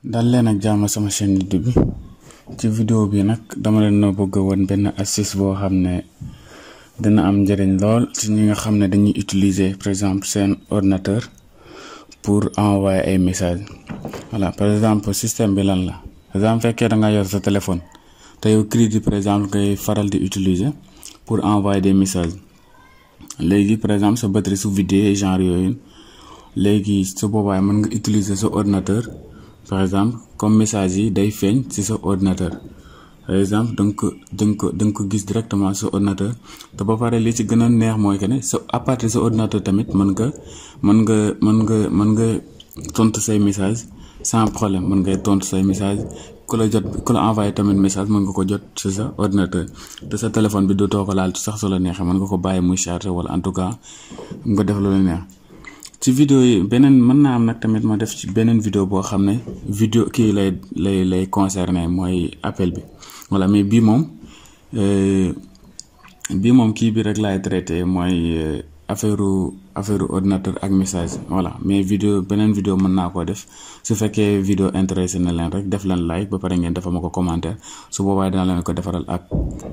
dal leen ak jàmm sama chaîne YouTube bi ci vidéo bi nag dama leen no bëgg woon benn astuce boo xam ne dina am njëriñ lool ci ñi nga xam ne dañuy utiliser par exemple seen ordinateur pour envoyer ay messages. Voilà, par exemple système bi lan la, par exemple fekkee da nga yor sa téléphone te yow crédit par exemple ngay faral di utiliser pour envoyer des messages. Léegi par exemple sa batterie su vidé genre yooyu léegi su boobaa mën nga utiliser sa ordinateur par exemple comme message yi day feeñ ci sa ordinateur. Par exemple danga ko gis directement sa ordinateur te ba pare li ci gën a neex mooy que ne sa à partir sa ordinateur tamit mën nga tontu say message sans problème. Mën ngay tontu say message ku la envoyé tamit message mën nga ko jot ci sa ordinateur te sa téléphone bi dootoo ko laal sax su la neexee mën nga ko bàyyi muy charger wala en tout cas nga def lu la neex. ci vidéo yi beneen mën naa am nag tamit ma def ci beneen vidéo boo xam ne vidéo kii lay concerné mooy appel bi. Voilà, mais bii moom kii bi rek laay traité mooy affaire ordinateur ak message. Voilà, mais beneen vidéo mën naa koo def su fekkee vidéo intéressé na leen rek def leen like ba pare ngeen defal ma ko commentaire su boobaa dina leen ko defaral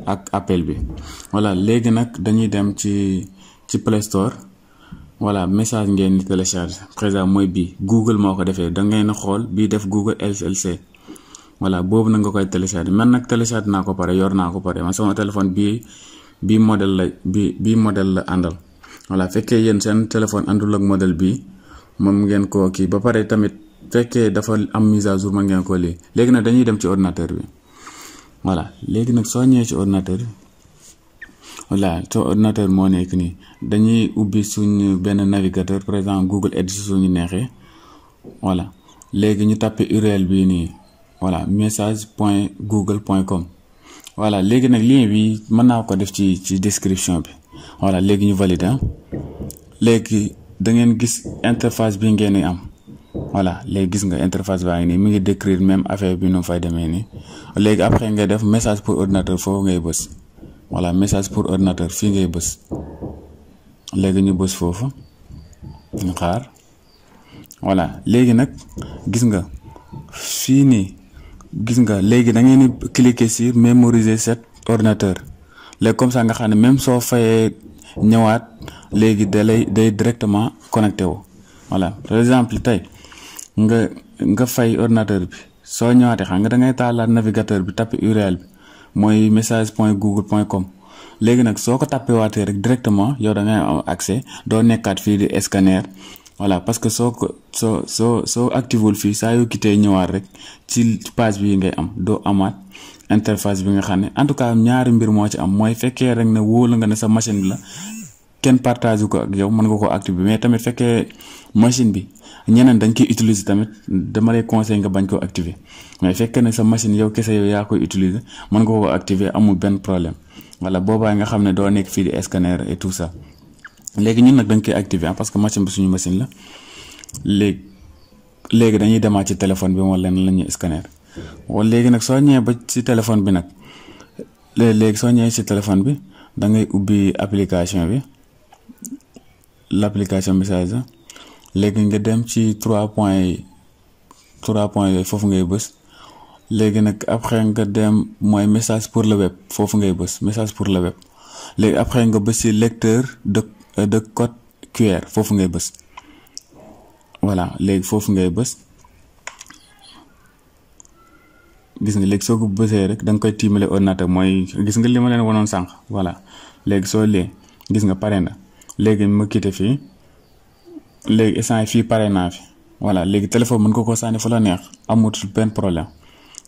ak appel bi. Voilà, léegi nag dañuy dem ci Play Store. Voilà, message ngeen di télécharge par exemple mooy bii Google moo ko defee da ngeen a xool bii def Google LLC. Voilà, boobu na nga koy télécharge man nag télécharge naa ko pare yor naa ko pare man sama téléphone bii modèle la àndal. Voilà, fekkee yéen seen téléphone àndul ak modèle bii moom ngeen koo kii ba pare tamit fekkee dafa am mise à jour mën ngeen ko lii. Léegi nag dañuy dem ci ordinateur bi. Voilà, léegi nag soo ñëwee ci ordinateur bi voilà soo ordinateur moo nekk nii dañuy ubbi suñu benn navigateur par exemple Google Edge suñu neexee. Voilà, léegi ñu tapé URL bii nii. Voilà, message.google.com. Voilà, léegi nag lien bi mën naa ko def ci description bi. Voilà, léegi ñu valider. Léegi da ngeen gis interface bi ngeen di am. Voilà, léegi gis nga interface baa ngi nii mi ngi décrire même affaire bi nu fay demee nii. Léegi après ngay def message pour ordinateur foofu ngay bës. Voilà, message pour ordinateur fii ngay bës. Léegi ñu bës foofu ñu xaar. Voilà, léegi nag gis nga fii nii gis nga léegi da ngeen di cliquer sur mémoriser cet ordinateur. Léegi comme ça nga xam ne même soo fayee ñëwaat léegi day directement connecté wu. Voilà, par exemple tey nga fay ordinateur bi soo ñëwaatee xam nga da ngay taalaat navigateur bi tapé URL bi mooy message.google.com. léegi nag soo ko tapé waatee rek directement yow da ngay am accès doo nekkaat fii di scanner. Voilà, parce que soo activé fii saa yoo quitté ñëwaat rek ci page bi ngay am doo amaat interface bi nga xam ne en tout cas ñaari mbir moo ci am mooy fekkee rek ne wóolu nga ne sa machine bi la kenn partage ko ak yow mën nga ko activer mais tamit fekkee machine bi ñeneen dañ koy utiliser tamit dama lay conseil nga bañ koo activer mais fekkee ne sa machine yow kese yow yaa koy utiliser mën nga ko activer amul benn problème. Voilà, boobaa nga xam ne doo nekk fii di scanner et tout ça. Léegi ñun nag dañ koy activer parce que machine bi suñu machine la léegi dañuy demaat ci téléphone bi wala leen la ñuy scanner. wala léegi nag soo ñëwee ba ci téléphone bi nag léegi soo ñëwee ci téléphone bi da ngay ubbi application bi l'application message léegi nga dem ci 3 points yooyu foofu ngay bës. léegi nag après nga dem mooy message pour le web foofu ngay bës message pour le web. léegi après nga bës ci lecteur de code QR foofu ngay bës. Voilà, léegi foofu ngay bës gis nga léegi soo ko bësee rek da nga koy tiimale ordinateur mooy gis nga li ma leen wanoon sànq. Voilà, léegi soo lee gis nga pare na léegi ma quitté fii léegi instant fii pare naa fi. Voilà, léegi téléphone mën nga ko sànni fu la neex amut benn problème.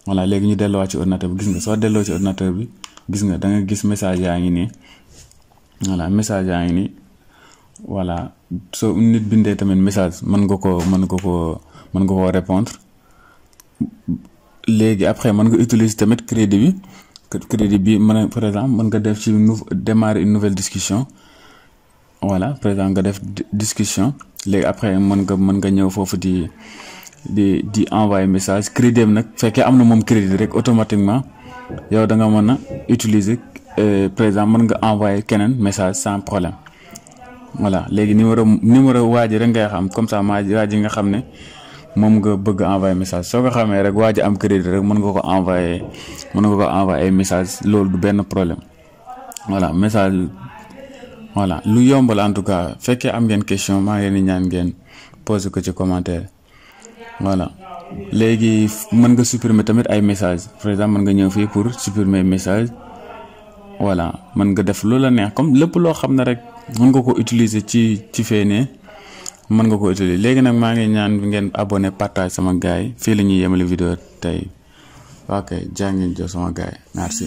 Voilà, léegi ñu delluwaat ci ordinateur bi gis nga soo delloo ci ordinateur bi gis nga da nga gis message yaa ngi nii. Voilà, message yaa ngi nii. Voilà, soo nit bindee tamit message mën nga ko répondre. léegi après mën nga utiliser tamit crédit bi par exemple mën nga def ci démarrer une nouvelle discussion. Voilà, par exemple nga def discussion léegi après mën nga ñëw foofu di envoyer message. crédit bi nag fekkee am na moom crédit rek automatiquement yow da nga mën a utiliser par exemple mën nga envoyer keneen message sans problème. Voilà, léegi numéro waa ji rek ngay xam comme ça waa ji nga xam ne moom nga bëgg envoyer message soo ko xamee rek waa ji am crédit rek mën nga ko envoyer ay message loolu du benn problème voilà message voilà lu yombal en tout cas fekkee am ngeen question maa ngi leen di ñaan ngeen poser ko ci commentaire voilà léegi mën nga supprimer tamit ay message par exemple mën nga ñëw fii pour supprimer message voilà mën nga def lu la neex comme lépp loo xam ne rek mën nga ko utiliser ci feene mën nga ko utiliser léegi nag maa ngi ñaan ngeen abonné partage sama gaay fii la ñuy yemale vidéo tey ok jaa ngeen jëf sama gaay merci